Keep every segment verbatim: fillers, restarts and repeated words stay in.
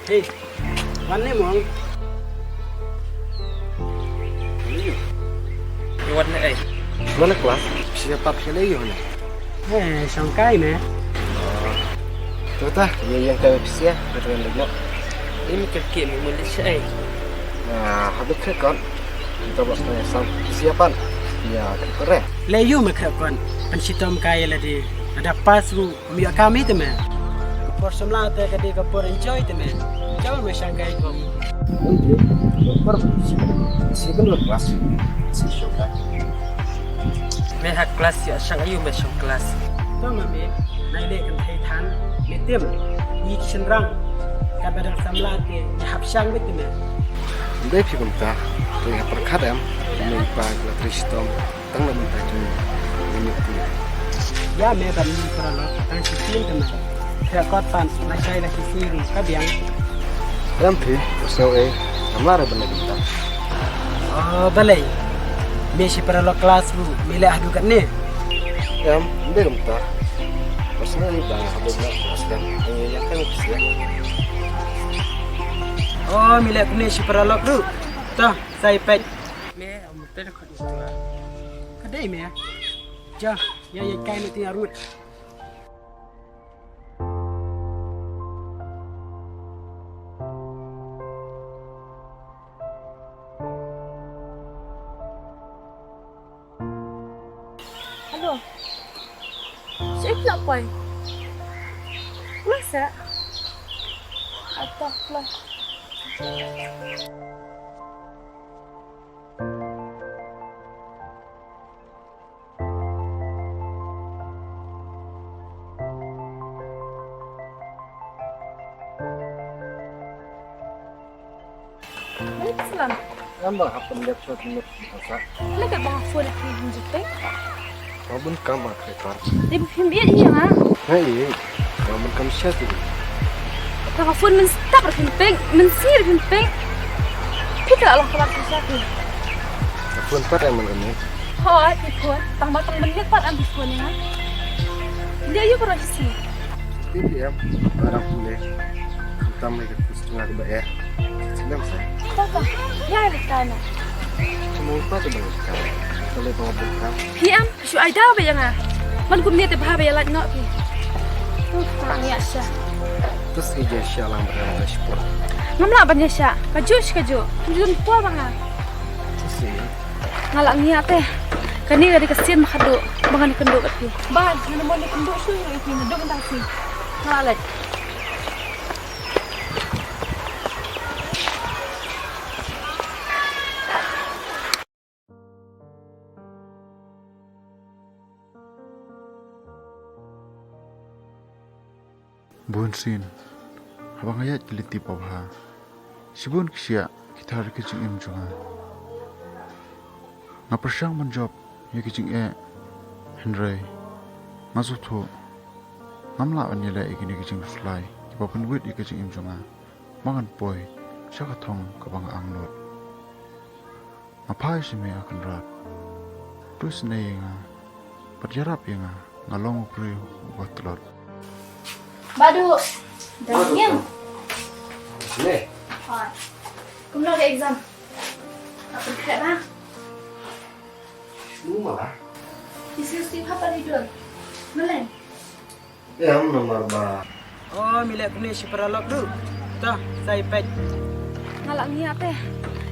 Hey, wan ne mong. Ïa wan ne ei? Wan ne klas. Phi ïa pap phi lei ïa ne? Hey, shong kai ne. Tuta, ïa ïa kai phi sia, ka tuan lei no. Ini kerki mi mun lei ei. Nah, habis ke kon. Kita bos ne sam phi sia pan. Ïa, ke kore. Lei ïu me ke kon. Pan shitom kai lei di. Ada pas ru. Ym ïoh kam ïa te me. Ka por samla te ka dei ka por enjoy te me. Enjoy me shang kai ko. Enjoy. Ka por si si kan lo klas. Si shong kai. Me ha klas ïa shang ayu me shong klas. To ma me. Nai le kan thei than. Me tim. Ni ki shin rang. Ka ba dang samla te ïa hap shang me te me. Dei phi kumta. Te ha pyrkhat em. Me pa la tri shitom. Tang na mynta jong ngi. Ngi phi. Ïa me ban ni para lo tang shi tin te me. Te kot pan na shai na shi siri ka biang. Em phi, usngew ei. Namar ban na mynta. Oh, balei. Me shi para lo klas bu, me le adu kat ne. Em, de mynta. Usngew ei ba adu na klas kan. Ngi ïa kan phi. Oh, me le kne shi para lo du. Ta, sai pek. Me, am te ko. Ka dei me. Ja, ïa ïa kai ne ti arut. Hello. Sik la poi. Masa? Atok lah. Malik salam. Lamba hapun dia shot minit masa. Lagi bang phone aku yang jepit. Mabun kam akhir kan. Dia berpindah iya ha. Hai. Mabun kam shot ini. Ka phone men stop re ping ping, men si re ping ping. Phi ka la long ka la pisa phi. Ka phone pat em men kane. Hooid, phi phone. Tang ba tang minit pat em phi phone ïa nga. Ïa ïa ka roi si. Phi phi em, barang pule. Tam mai ka kus tengah ka ba eh. Sedang sa. Ta ta. Ïa le ka na. Cuma pat ba ka. Kale ba ba ka. Phi em. Shu ai daw ba ïa nga. Man kumne te bha ba ïa lait noh phi. Uf, nga ïa sha. Tus ïa sha lang ba nga sha pura. Ngam lah ban ïa sha. Ka juh shi ka juh. Jun pua ba nga. Tus ïa. Nga lah ngiah te. Kane ka dei ka sien ba khadduh. Ba ngan ïakynduh bad phi. Ba, nga mon ïakynduh shuh ïa phi, nga dum tang sien. Nga lah leit. Bun sien, haba nga ïaid ki lynti babha, shibun ki shiah ki thar ki jingim jong nga. Nga pyrshang ban jop ïa ki jingeh, hynrei nga sngewthuh ngam lah ban ïaleh ïa kine ki jingkhuslai kiba pynwit ïa ki jingim jong nga. Ba ngan poi sha ka thong kaba nga angnud. Nga phai sha me, A Kynrad. To isynei ïa nga bad ïarap ïa nga, nga long u briew uba tlot. Badu. Dang ïeng. Ne. Hooid. Kumno ka exam? Nga pynkhreh bha. Shu mala. Ki siew siew hap ari dul. Maleng. Em, namar ba. Oh, mi leh kumne shi paralok du. To, sa ïa peit. Nga lah ngiah te.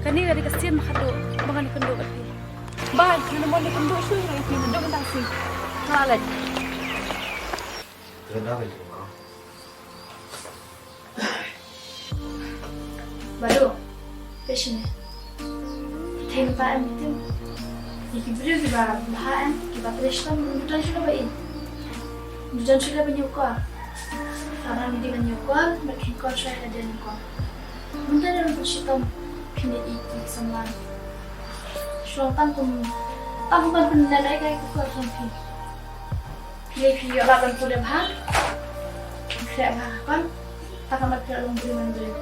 Kane ka dei ka sien ba khadduh ba ngan ïakynduh bad phi. Ba, nga mon ïakynduh shuh ïa phi, nga dum tang sien. Nga lah leit. Ka dei ba. Badu, peit shane. Phi thei mynta em, phi tip. Ïa ki briew kiba bha em, kiba trei shitom, ym don shuh ba ïeit. Ym don shuh ban ïoh kor. Tang ba dei ban ïoh kor, ban kheiñ kor shuwa ïa la dien kor. Mynta dei ban pynshittom, phin ïeit ïa ki samla. Shuwa tang kum, tang kum ban pynlehkai ka kor jong phi. Phi, phi ïoh lad ban pule bha. Khreh bha kon. Tang ba phi long briew man briew.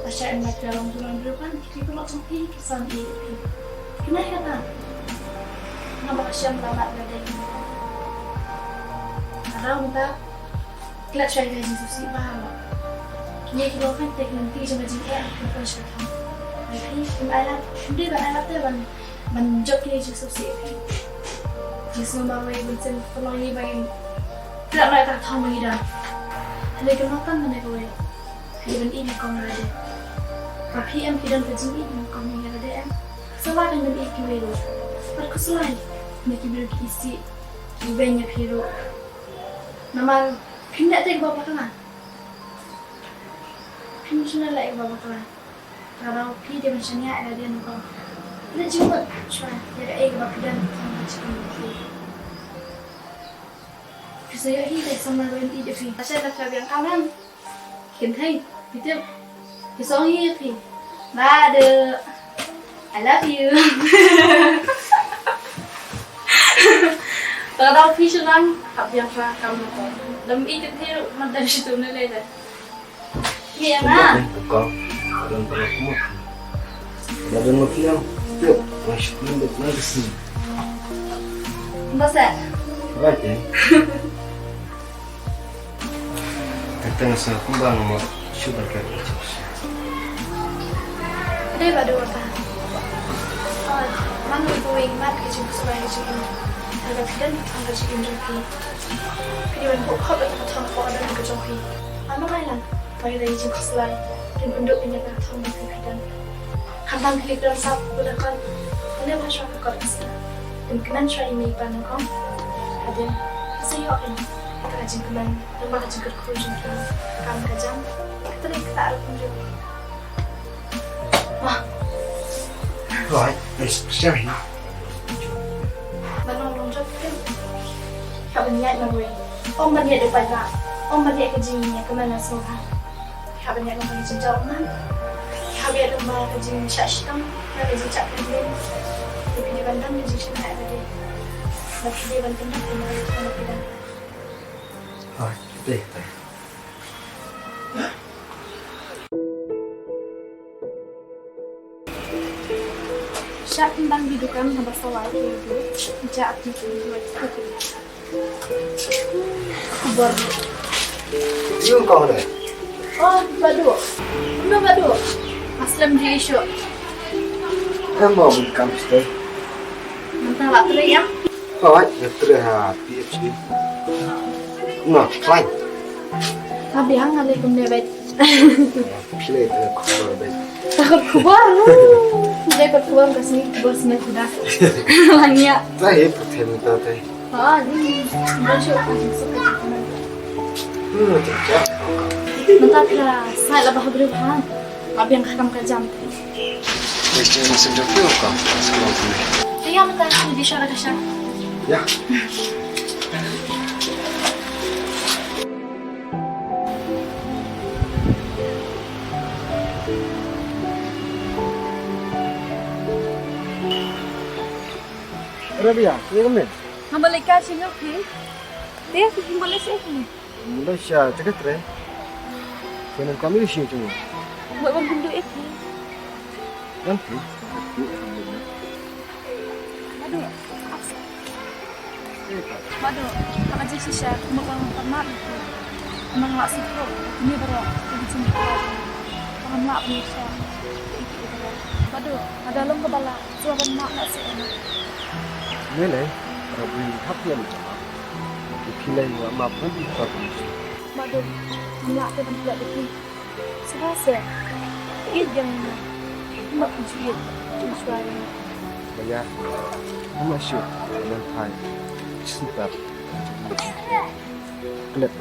Lashai em ba phi long briew man briew kon. Ki paralok jong phi ki san ïeit ïa phi. Kine kata. Nga ba ka shem la mat ba dei. Nga dang ba klet shai ka jingsngewsih bha. Ki Ïa ki long kan tek lynti jong ka jingeh, phi poi sha ka thong. Phi, phim ai lad, phim dei ban ai lad te ban, ban jop kine ki jingsngewsih phi. Jingsngew marwei bunsien ka long ïa ba ngin tlot noh ïa ka thong ba ngi don. Hynrei ka long kan mynne kawei. Hynrei ban ïeit nyngkong ïa lade. Ba phi em phi don ka jingïeit nyngkong ïa lade em. Khuslai ban ïeit kiwei ruh. Bad khuslai na ki briew ki isih, ki weng ïa phi ruh. Namar phim leh te kaba bakla. Phim shym la leh kaba bakla. Ka daw phi dei ban shaniah ïa lade nyngkong. Leit jingmut shuwa ïa kaei kaba phi don ha ka jingim jong phi. Phi sa ïoh hi te samla ruh ïeit ïa phi. Asha la phi biang ka lam. Kynthei, phi tip. Phi sa ong hi ïa phi. Ba de. I love you. Ka daw phi shu nang hap biang sha kam na ko. Dam i kynthei ruh mat dam shi tu ne le de. Ye ma. Ko ka. Dam ta ko. Ba dam ko phi am. Yo, ma shi kun de na de si. Ba sa. Ba de. Kata nga sa kumba nga mut shu ban kren. Dei ba dei wata. Oi, man wei ba wei mat ka jingkhuslai ka jingim. Haba phi don ka thong ka jingim jong phi. Phi dei ban buh khop ïa ka thong ka don ka jong phi. Am ba ngai lang. Ba ngi dei jingkhuslai. Kin pynduh pynïap ïa ka thong ba phi phi don. Khamtam phi don sap u da kon. Ynda ba shuwa ka kot ka sna. Kin kmen shuwa ïa me i pa nyngkong. Hadien. Sa ïoh ïa ka jingkmen. Namar ka jingkyrkhu jong ki kam ka jam. Ka trei ka ta ruh kumjuh. Wah. Right, let's share him. Ba long long jop kem. Ka ban ïaid marwei. Ym ban ïaid da u paidbah. Ym ban ïaid ka jingïakmen na sngewbha. Ka ban ïaid long ka jingjaw man. Ka ban ïaid long ka jingshah shitom. Ka jingshah kynhun. Ka ban ban ka jingshah na ka dei. Ba ka dei ban tyndah ka dei ka dei. Right, dei, dei. Shah tang di dukan haba sa lai ïa u. Jah ap ni tu ïa u. Khubor. Ïa u kong dei. Oh, Badu. Kumno Badu? Aslem ji isu. Em mo bun kam stay. Mynta la trei ïa? Hooid, la trei ha P H D. Nga khlaiñ. Nga biang nga leh kumne bad. Phi leh te khubor bad. Takut khubor. Leh kot khubor ka sngi khubor sngi kuda. Lanya. Ta he puthe mynta te. Ah, ni. Ba shu ka suk ka. Hmm, ta. Mynta ka sai la ba ha briew ha. Nga biang ka kam ka jam. Ïa, mynta ngi dei sha ka sha. Ïa. Rabia, ïa kumne? Nga ba leit ka sha ïa phi. Te phi ba leit sha kumne? Malaysia, jaga trei. Kena kami isi tu. Buat bang pintu itu. Nanti. Aduh. Aduh, tak aja sisa, mau bang pernah itu. Emang lak situ, ini baru, ini sini baru. Paham lak ni sisa. Itu baru. Aduh, ada long kepala. Suara mak nak sih. Ni leh, Rabbi hap dia ni. Ki leh mak mak pun tak. Aduh, mak tu pun tak betul. Sbase. Ïeit jong nga. Mat ju ïeit. Ju shuwa ïa nga. Ba ïa. Mat shu. Nan phai. Sngewthuh. Klet.